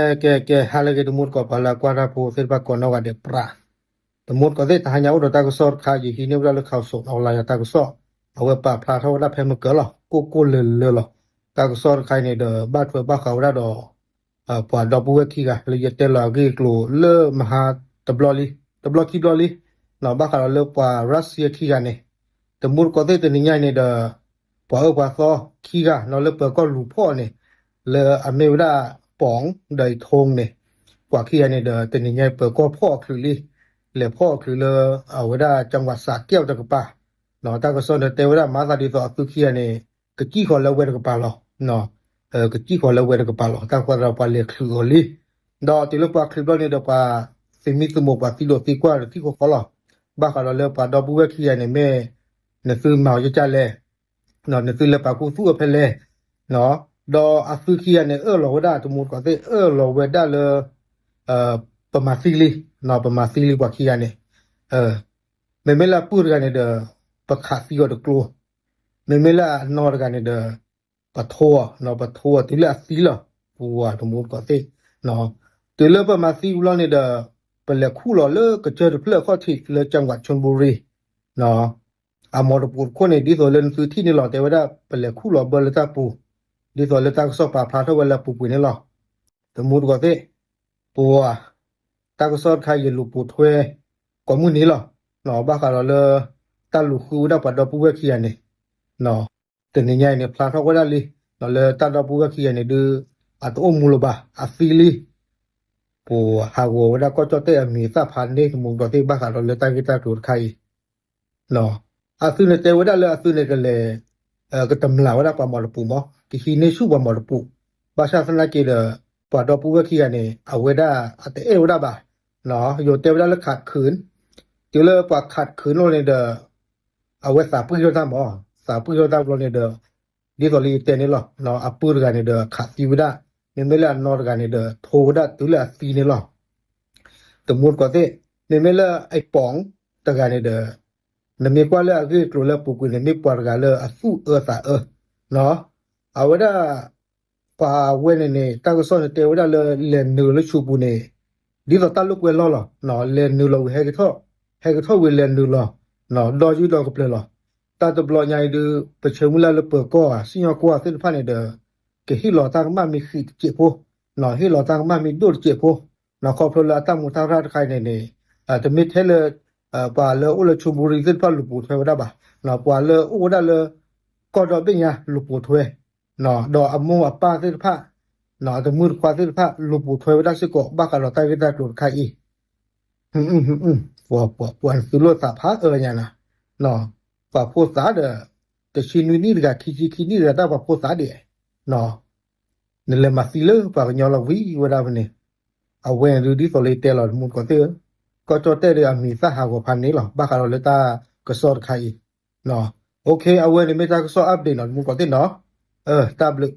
ကဲ ကဲ ကဲ ဟါလၢအဂ့ၤ တမူတကိး ပှၤလၢအကွၢ်တၢ်ဖိသ့ၣ်တဖၣ်ကိးနီၢ်ဂၤဒဲးပြး, တမူတကိးသ့ၣ် တဟါညါအိၣ်ဒီးတၢ်ကစီၣ်တခါ ယဟံးန့ၢ်ဝဲဒၣ်လၢ Khaosod Online အတၢ်ကစီၣ်, အဝဲပာ်ဖျါထီၣ်ဝဲဒၣ်ဖဲမုၢ်ကၢၤလီၤ ကိၢ်ကိၢ်လၢၤလၢၤလီၤ. တၢ်ကစီၣ်တခါအံၤန့ၣ်ဒီး ဘၣ်ထွဲဘၣ်ဃးဝဲဒၣ်ဒီး ပှၤဒီပုၢ်ဝဲၢ်ခံဂၤ လၢယတဲလီၤအဂ့ၢ်အကျိၤလၢမဟါတဘျီလံ, တဘျီခံဘျီလံ, ဘၣ်ဃးဒီးလၢပှၤရၢၡါခံဂၤန့ၣ်, တမူတကိးသ့ၣ် တနံၤညါအံၤန့ၣ်ဒီး ပှၤအၢပှၤသီခံဂၤနီၤ လၢပၢၤကီၢ်လူၤဖီၣ်န့ၣ်, လၢအမ့ၢ်ဝဲဒၣ် ပီၣ်ဒီးအံၤထိန့ၣ်, ပှၤခံဂၤန့ၣ်ဒီး တနံၤညါပၢၤကီၢ်ဖီၣ်အချုးလံ, လဲၤဖီၣ်အချုးလၢ အဝဲဒၣ် ကၠၣ်ဝးစးကဲၣ်တကပၤ, တၢ်ကစီၣ်န့ၣ်တဲဝဲဒၣ် မၤသးဒ်သိးအသုခံဂၤန့ၣ် ကစံၣ်ဃီၤလၢဝဲတကပၤလီၤ. ကစံၣ်ဃီၤလၢဝဲတကပၤလီၤ. တၢ်ဃိသတးဒီးပှၤလဲၤချုးအီၤလံ, ဒီးတုၤလၢပှၤချုးဘျီန့ၣ်ဒီး ပှၤသုးမံသုးမိၢ် ပှၤသံဒိၣ်သံကွၢ်ဒီးထံၣ်ဃီဃီလီၤ. ဘၣ်ဃးဒီးလၢပှၤဒီပုၢ်ဝဲၢ်ခံဂၤန့ၣ် မ့ၢ်နသုမၤအီၤကကလဲၣ်, နသုလဲၤပာ်ခူသူၣ်အီၤဖဲလဲၣ်, ဒီးအသုခံဂၤန့ၣ် အၢၣ်လီၤဝဲဒၣ် တမူတကိးသ့ၣ် အၢၣ်လီၤဝဲဒၣ်လၢ ပမၤသံလံ, ပမၤသံလံပှၤခံဂၤန့ၣ်, မ့မ့ၢ်လၢအပုၢ်တဂၤန့ၣ်ဒီး ပခးသံအီၤတကျိ, မ့မ့ၢ်လၢအနီၢ်တဂၤန့ၣ်ဒီး ပထိအီၤ, ပထိအီၤတုၤလၢအသံလီၤ. ပှၤတမူတကိးသ့ၣ်, တုၤလၢပမၤသံဝံၤလီၤန့ၣ်ဒီး ပလဲၤခူၣ်လီၤလၢကစၢၢ်တဖျၢၣ်အခီၣ်ထံးလၢ ကၠၣ်ဝး ချွန်ဘူရံ အမိၢ်တပူၤတခိၣ်န့ၣ် ဒ်သိးလၢနသုထံၣ်န့ၣ်လီၤ. တဲဝဲဒၣ်ပလဲၤခူၣ်လီၤဘၢလၢတၢ်ပူၤ, ဒ်သိးလၢတၢ်ကစီၣ်ပာ်ဖျါထီၣ်ဝဲလၢအပူၤကွံာ်န့ၣ်လီၤ. တမူတကိးသ့ၣ်, ပှၤ, တၢ်ကစီၣ်တခါအံၤလူၤပိာ်ထွဲ ကိးမုၢ်နံၤလီၤ. ဘၣ်ဃးဒီးလၢ တၢ်လူၤဃုဝဲဒၣ်ပှၤဒီပုၢ်ဝဲၢ်ခံဂၤန့ၣ်, တနံၤညါအံၤန့ၣ် ဖျါထီၣ်ဝဲဒၣ်လံ, လၢတၢ်ဒီပုၢ်ဝဲၢ်ခံဂၤန့ၣ်ဒုး အတအိၣ်မူလၢၤဘၣ်, အသံလံ. ပှၤဟးဂီၤဝဲဒၣ်ကီၢ်ကၠီၣ်တဲၣ်အမံၤအသၣ်ဖးန့ၣ် တမူတကိးသ့ၣ်ဘၣ်ဃးဒီးလၢတၢ်ဂ့ၢ်တၢ်ကျိၤတခါအံၤ အသုန့ၣ်တဲဝဲဒၣ်လၢအသုန့ၣ်ကလဲၤ ကတမျာ်ဝဲဒၣ်ပှၤမီၢ်တပူၤမး ကဟံးန့ၢ်ဆူၣ်ပှၤမီၢ်တပူၤ, ဘၣ်ဆၣ်သနာ်က့ဒီး ပှၤဒီပုၢ်ဝဲၢ်ခံဂၤန့ၣ် အဝဲဒၣ်အတအဲၣ်ဝဲဒၣ်ဘၣ်, ယိၤတဲဝဲဒၣ်လၢ ခးခုၣ်, တုၤလၢပှၤ ခးခုၣ် လီၤန့ၣ်ဒီး အဝဲသးပှ့ၢ်ထီၣ်တၢ်မး, သးပှ့ၢ်ထီၣ်တၢ်ဘျီန့ၣ်ဒီး ဒ်သိးလၢယတဲန့ၣ်လီၤ, အပုၢ်တဂၤန့ၣ်ဒီးခးသံဝဲဒၣ်, မ့မ့ၢ်လၢအနီၢ်တဂၤန့ၣ်ဒီး ထိဝဲဒၣ်တုၤလၢအသံန့ၣ်လီၤ. တမူတကိးသ့ၣ်, မ့မ့ၢ်လၢအပိၣ်တဂၤန့ၣ်ဒီး နမ့ၢ်ကွၢ်လၢအဂ့ၢ်အကျိၤလၢအပူၤကွံာ်န့ၣ် မ့ၢ်ပှၤတဂၤလၢအသူၣ်အၢသးအၢ, အဝဲဒၣ် ပှၤဝဲန့ၣ်န့ၣ် တၢ်ကစီၣ်န့ၣ်တဲဝဲဒၣ်လၢလဲၤနုာ်လၢဆူပူၤန့ၣ် ဒ်သိးတၢ်လိာ်ကွဲလီၢ်လီၤ, လဲၤနုာ်လီၤဝံၤ ဟဲကထီၣ်ဝံၤလဲၤနုာ်လီၤ, ဒီးယုၢ်ဒီးကပျၢၤလီၤ. တၢ်တဘျီညါအံၤဒုး ပဆၢမုၢ်လၢ်လၢပၢၤကီၢ်ဧါ စံၣ်ညီၣ်ကွီၢ်သ့ၣ်တဖၣ်န့ၣ်ဒီး ကဟ့ၣ်လီၤတၢ်ကမၣ်မ့ၢ်ဃံးတစဲးဖိ, ဟ့ၣ်လီၤတၢ်ကမၣ်မ့ၢ်ဒိၣ်တစဲးဖိ, ခီဖျိလၢအတၢ်မူထၢ်ရၢ်တခါအံၤန့ၣ်န့ၣ် တမ့ၢ်ထဲလၢ ပှၤလၢအိၣ်လၢ ချွန်ဘူရံ သ့ၣ်တဖၣ်လူၤပိာ်ထွဲဝဲဒၣ်ဘၣ်, ပှၤလၢအိၣ်ဝဲဒၣ်လၢ ကီၢ်ဒီဘ့ၣ်ညါလူၤပိာ်ထွဲ, ဒီးအမိၢ်အပၢ်သ့ၣ်တဖၣ်, အတမုၢ်တခွါသ့ၣ်တဖၣ် လူၤပိာ်ထွဲဝဲဒၣ်စ့ၢ်ကီး ဘၣ်ဃးဒီးတၢ်ဂ့ၢ်တၢ်ကျိၤတခါအံၤ ပှၤ ပှၤသုးလိာ်သးဖးအၢညါနၤ, ပှၤဖိသၣ်ဒီး တဆံနွံနံၣ်တဂၤ ခံဆံခံနံၣ်တဂၤ တၢ်ပှၤဖိသၣ်ဒံး, နလဲၤမၤသံလၢပှၤကညီလီၤဝံၤဝဲဒၣ်ဖဲန့ၣ်, အဝဲန့ၣ်ဒုးဒ်သိးလၢယတဲလီၤ တမူတကိးသ့ၣ်ဧၢ, ကီၢ်ကၠီၣ်တဲၣ်ဒီးအမံၤသၣ်ဟးဂီၤဖးန့ၣ်လီၤ ဘၣ်ဃးဒီးလၢတၢ်ကစီၣ်တခါအံၤ, အဝဲန့ၣ်မ့ၢ်တၢ်ကစီၣ် update နီၤ တမူတကိးသ့ၣ်နီၤ, တၢ်ဘျုး